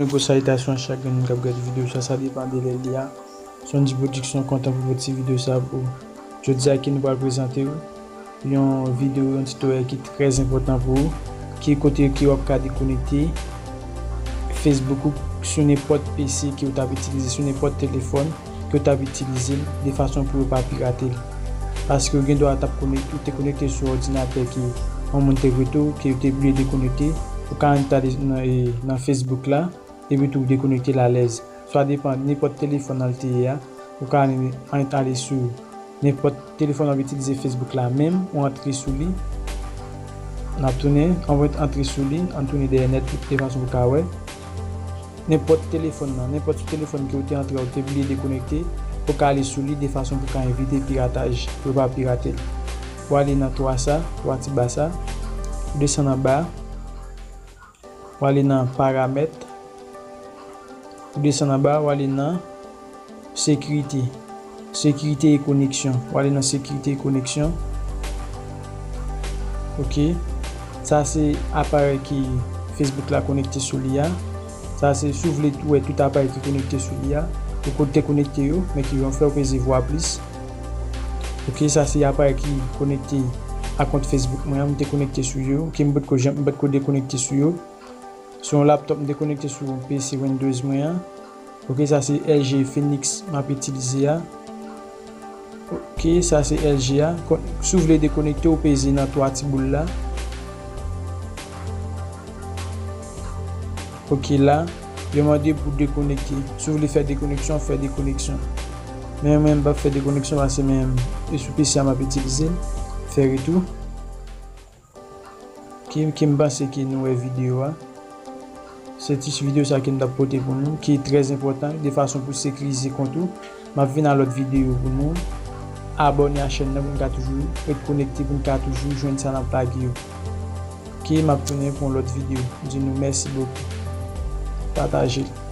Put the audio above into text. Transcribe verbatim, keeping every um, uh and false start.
Gwo salitasyon a chak grenn moun k ap gade videyo sa, sa depann de lè l ye a. Sondy Production kontan pou pote videyo sa pou ou. Jodi a ki nou pral prezante w yon videyo, yon titoryal ki trè enpòtan pou ou, ki kote ke w ap ka dekonekte Facebook ou sou nenpòt P C ke w t ap itilize, sou nenpòt telefòn ke w t ap itilize l, de fason pou yo pa pirate l. Paske w gen dwa t ap konekte, ou te konekte sou òdinatè ke yon moun te prete w, ke yo te bliye dekonekte, ou ka antre nan, e, nan Facebook la, epi tou dekonekte l alèz. Sa depann nenpòt telefòn nan l te ye a, ou ka ale, ale sou nenpòt telefòn w ap itilize Facebook la menm, ou antre sou li. N ap tounen, anvan antre sou li, ann tounen dèyè nèt de fason pou ka wè. Nenpòt telefòn nan, nenpòt sou telefòn ke w te antre a, ou te bliye dekonekte, ou ka ale sou li de fason pou ka evite pirataj, pou yo pa pirate l. Ou ale nan twa sa, twa ti ba sa, ou desann anba, ou ale nan paramèt, ou desann anba, ou ale nan sekirite. Sekirite e koneksyon. Ou ale nan sekirite e koneksyon. Ok. Sa se aparèy ke Facebook la konekte sou li a. Sa se, si w vle wè tout aparèy ki konekte sou li a, ou kote konekte yo, men ki yon fè ou peze vwa plis. Ok, sa se aparèy ki konekte a kont Facebook mwen an, m te konekte sou yo. Ok, m potko janm, m potko dekonekte sou yo. Sou yon laptop, m te konekte sou P C Windows mwen an. Ok, sa se L G Phoenix m ap itilize a. Ok, sa se L G a. Kon-, si w vle dekonekte, ou peze nan twa ti boul la. Ok, la, yo mande pou dekonekte. Si w vle fè dekoneksyon, fè dekoneksyon. Men mwen, m p ap fè dekoneksyon paske men e sou P C a m ap itilize l. Fè retou. Ki, ki m panse ke nou wè videyo a. Se ti videyo sa ke m t ap pote pou nou, ki trè enpòtan, de fason pou sekirize kont ou. M ap vin a lòt videyo pou nou. Abòne a chèn nan pou n ka toujou ret konekte, pou n ka toujou jwenn sa n ap lage yo. Ok, m ap tounen pou yon lòt videyo. M di nou mèsi bokou. Pataje l.